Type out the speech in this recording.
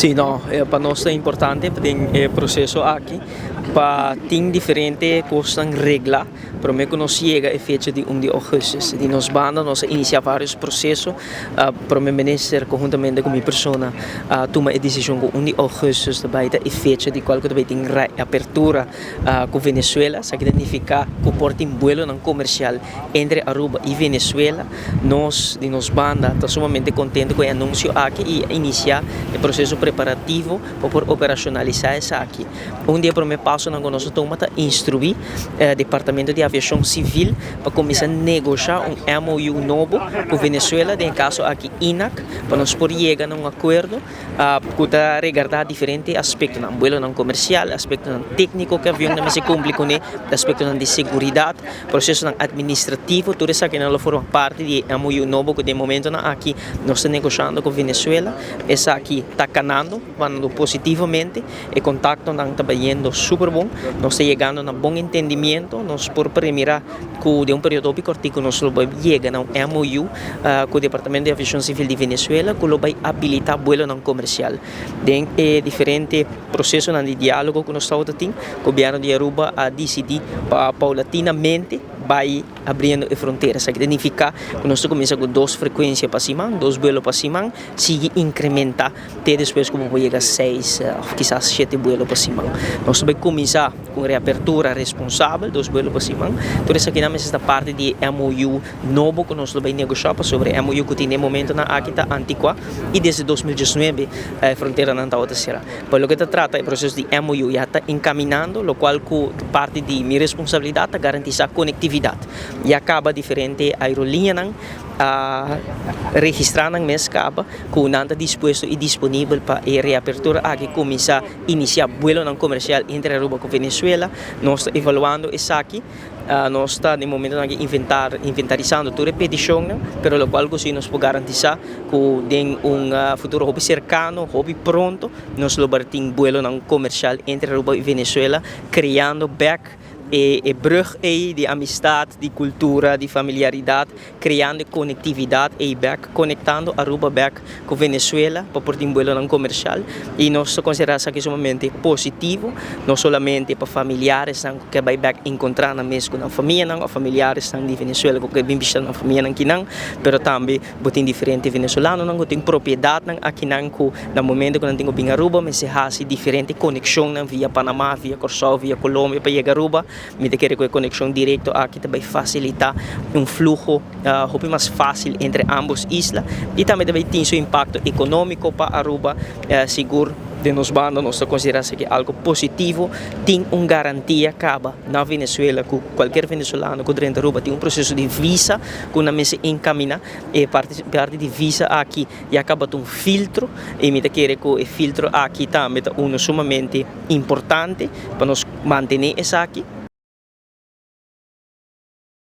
Sí, no, pa nos ta importante den e proceso aki pa tin diferente cosnan regla prome cu nos yega e fecha di 1 di augustus. Di nos banda nos a inicia varios proceso. Prome Minister conhuntamente cu mi persona a tuma e decision cu 1 di augustus ta bay ta e fecha di cual cu ta bay tin reapertura cu Venezuela. Esaki ta nifica cu por tin buelonan comercial entre Aruba y Venezuela. Nos di nos banda ta sumamente contento cu e anuncio aki y a inicia e proceso preparativo pa por operacionalisa esaki. Un di e prome pasonan cu nos a tuma ta instrui Departamento di Aviacion Civil pa cuminsa negosha un MOU nobo cu Venezuela, den e caso aki INAC, pa nos por yega na un acuerdo cu ta regarda diferente aspectonan, buelonan comercial, aspectonan tecnico cu e avionnan mester cumpli cune, aspectonan di seguridad, procesonan administrativo, tur esakinan lo forma parti di e MOU nobo cu den momentonan aki nos ta negoshando cu Venezuela. Esaki ta canando, bandando positivamente, e contactonan ta bayendo super bon, nos ta yegando na bon entendimiento, nos por premira cu den un periodo hopi cortico nos lo bay yega na un MOU cu Departamento di Aviacion Civil di Venezuela cu lo bay habilita buelonan comercial. Den e diferente procesonan di dialogo cu nos tabata tin, Gobierno di Aruba a dicidi pa paulatinamente bay abriendo e frontera. Esaki ta nifica cu nos ta cuminsa cu dos frecuencia pa siman, dos buelo pa siman, sigui incrementa te despues cu bo por yega seis of kisas shete buelo pa siman. Nos ta bay cuminsa cu un reapertura responsabel, dos buelo pa siman. Tur esakinan mester ta parti di e MOU nobo cu nos lo bay negosha pasobra e MOU cu tin den momentonan aki ta anticua y desde 2019 e fronteranan tabata cera. Pa loke ta trata e proceso di MOU ya ta encaminando, locual cu parti di mi responsabilidad ta garantisa conectividad. Ya caba diferente aerolineanan a registra nan mes caba cu nan ta dispuesto y disponibel pa e reapertura aki cuminsa inicia buelonan comercial entre Aruba cu Venezuela. Nos ta evaluando esaki. Nos ta den momentonan aki inventarisando tur e peticionnan, pero locual cu si nos por garantisa cu den un futuro hopi cercano, hopi pronto, nos lo bar tin buelonan comercial entre Aruba y Venezuela, creando bek e brug ey di amistad, di cultura, di familiaridad, creando e conectividad ey bek, conectando Aruba bek cu Venezuela pa por tin buelonan comercial y nos ta considera esaki sumamente positivo, no solamente pa familiaresnan cu ke bay bek encontra nan mes cu nan famianan of familiaresnan di Venezuela cu ke bin bishita nan famianan kinan, pero tambe bo tin diferente venezolanonan cu tin propiedadnan akinan cu na momento cu nan tin cu bin Aruba mester haci diferente conexionnan via Panama, via Corsou, via Colombia pa yega Aruba. Mi ta kere ku e konekshon direkto aki ta bai fasilitá un fluho hopi mas fásil entre ámbos isla i tambe ta bai tin su impakto ekonómiko pa Aruba. Sigur den nos banda nos ta konsiderá esaki algu positivo. Tin un garantia kaba na Venezuela ku kualker venezolano ku drenta Aruba tin un proseso di visa ku nan mester enkaminá. E parti di visa aki ya kaba ta un filtro i mi ta kere ku e filtro aki tambe ta unu sumamente importante pa nos mantené esaki.